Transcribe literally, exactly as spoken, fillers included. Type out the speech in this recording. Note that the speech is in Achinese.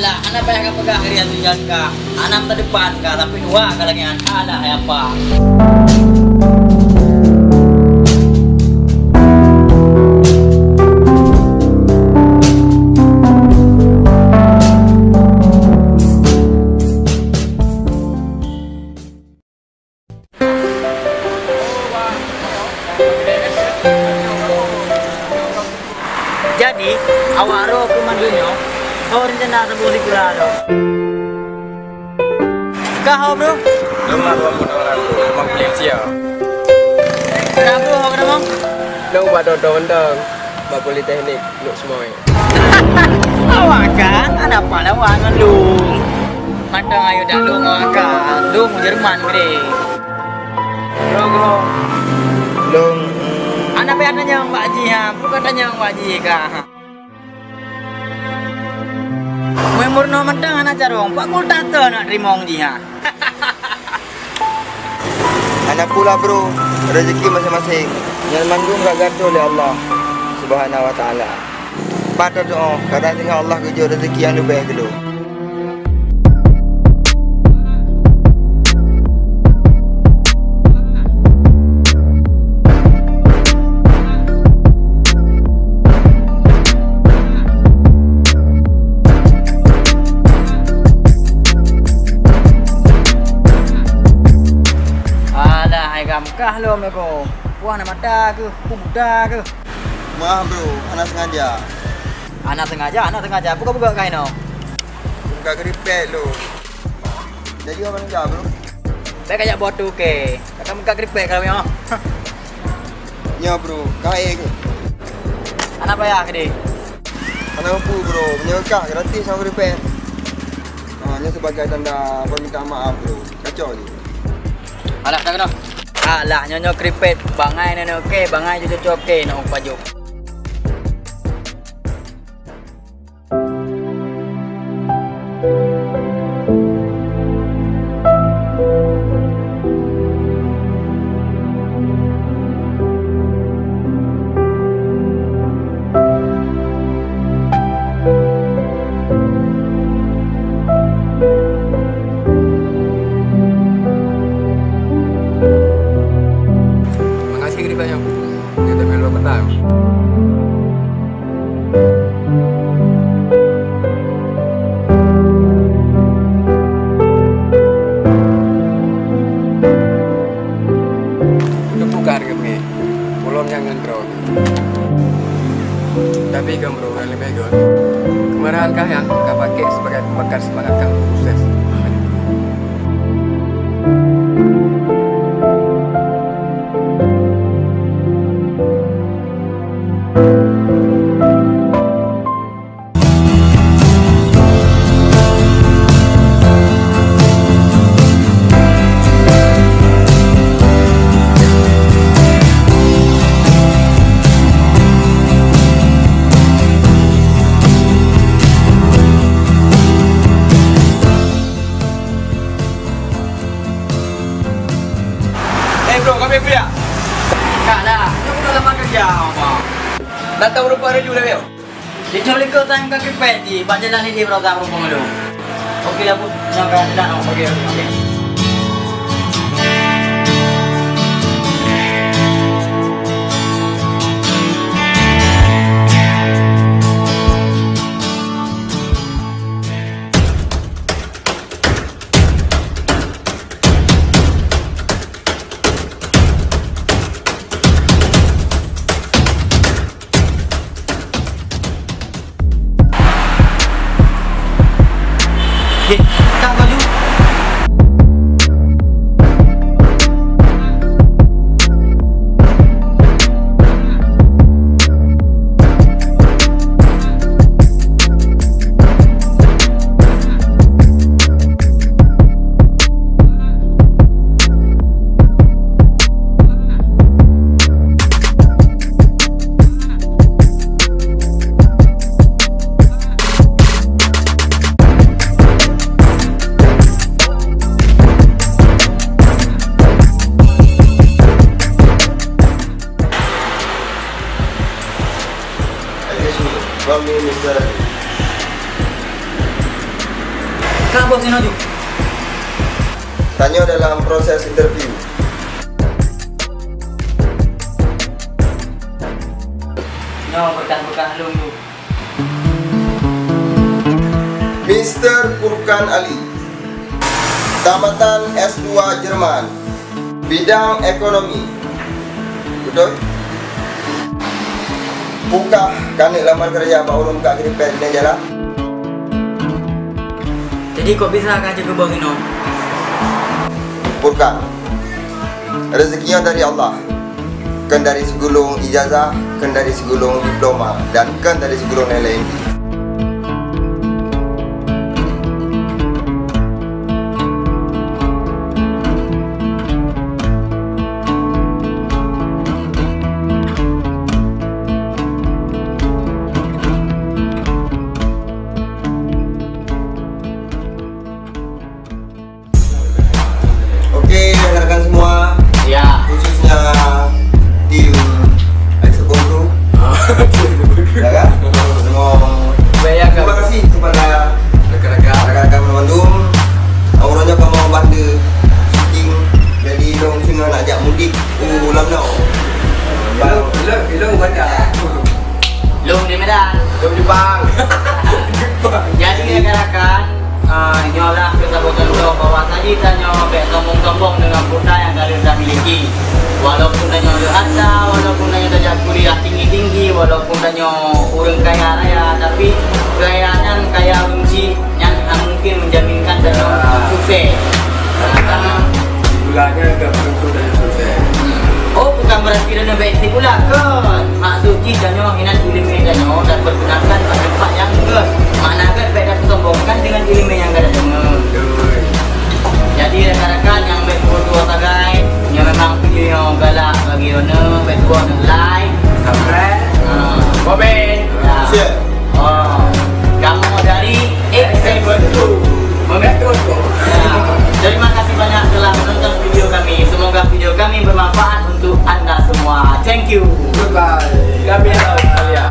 Hana payah kapeugah hari tujuan ka, hana masa depan ka, tapi dua ka lagèe nyan. Alah, hai apa? Jadi, awak roh keu mandum nyoe, ho rencana saboh sikula lom. Ka ho, Bro? Lom na dua puluh orang, lima puluh sia. Kenapa ho, kenapa? Lom bak Dodon Dong, bak Politeknik, Nuk Semoy. Awak kan, ada apa lawan ngon Lung? Mantong ayo dak Lung awak kan, Lung Jerman gede. Lung, Lung. Anak payah tanyong Pak Ji ha, bukan tanyong Pak Ji ka. Memurno mantong anak carong, Pak Kultata nak terimong ji ha. Hana pula, Bro, rezeki masing-masing. Nyan mandum ka geuatur lé Allah Subhanahu wa Taala. Pat teudoa, kadang singoh Allah geujok rezeki nyang leubeh keu lôn. Alah, hai gam kah lom, Eko. Wah, na mata keuh, ku buta keuh. Maaf, Bro, hana sengaja. Hana sengaja, hana sengaja. Buka-buka kain, oh. Buka keripet, lo. Jadi, apa enggak, Bro? Baik ajak buat tu, oke. Takkan buka keripet kalau nyoe. Nyoe, Bro, kain. Hana payah, kedi. Hana mampu, Bro. Meunyoe kah gratis sama keripet. Ha, nyoe sebagai tanda permintaan maaf, Bro. Kacau je. Alah, dah kena. Alah, nyoe-nyoe keripet. Bangai nyoe, oke. Bangai jujur oke, nak pajuk. Makasih keripet nyoe. Dia dah main luar kota. Untuk buka harga bengih, ulôn nyang ngon droe. Tapi keu meureuh ureueng leubeh göt, keumarahan kah nyan ka pakék sibagai pembakar seumangat kah untuk sukses. Eh, bro, kami kuliah. Kak lah, kamu dalam kerja, apa? Datang rupa raju dah, bro. Di Cholika time ka kipet di bak jalan ini, bro, tak rupa malu. Okey lah, Bu. Nyang ka dah, okey, okey. Dek, tak baju. Bos, sinoe ju. Tanyoe dalam proses interview. Nyoe bekas-bekas lôn tu. Mister Furkan Ali, tamatan S dua Jerman, bidang ekonomi. Beutôi? Peue kah keuneuk lamar keureuja bak ureueng ka geuripèt ngon jalan? Jadi, kok bisa ka jeuet keu boh inoe? Furkan, rezeki nyoe dari Allah. Kön dari sigulong ijazah, kön dari sigulong diploma, dan kön dari sigulong laén-laén. Oke, rekan-rekan semua. Ya. Khususnya tim Exo Group. Ah, ya kan? Terima kasih kepada rekan-rekan, rekan-rekan banmandum. Awak nyoe ka mau bande syuting, jadi lôn singoh nak jak mudik u Lamno. Ilong, ilong, ilong banyak. Lôn di Medan. Lôn di Bang. Jadi, rakan-rakan, ah, nyoe lah keu saboh contoh bahwa tadi tanyoe bèk sombong-sombong dengan peue nyang ka lheueh tamiliki. Walaupun tanyoe le harta, walaupun tanyoe tajak kuliah tinggi-tinggi, walaupun tanyoe ureueng kaya raya, tapi kaya nyan kaya ureueng chik nyan hana mungkin menjaminkan tanyoe sukses. Karena gulanya gak tentu dari sukses. Oh, bukan berarti tanyoe bèk istighfar, kön. Maksud jih tanyoe hinan ileumèe tanyoe dan pergunakan bak teumpat nyang gèt. Makna gèt bèk tasombongkan dengan ileumèe nyang ka tadeungö. Betul. Jadi, rakan-rakan nyang bèk tuwo-tuwo sagai, nyang memang video nyoe galak bagi droeneuh, bèk tuwo neuk like, subscribe, ah, komen, ya, share. Oh, kamoe dari Exo Group. Membantu. Ya. Terima kasih banyak telah menonton video kami. Semoga video kami bermanfaat untuk anda semua. Thank you. Goodbye. Kami adalah Australia.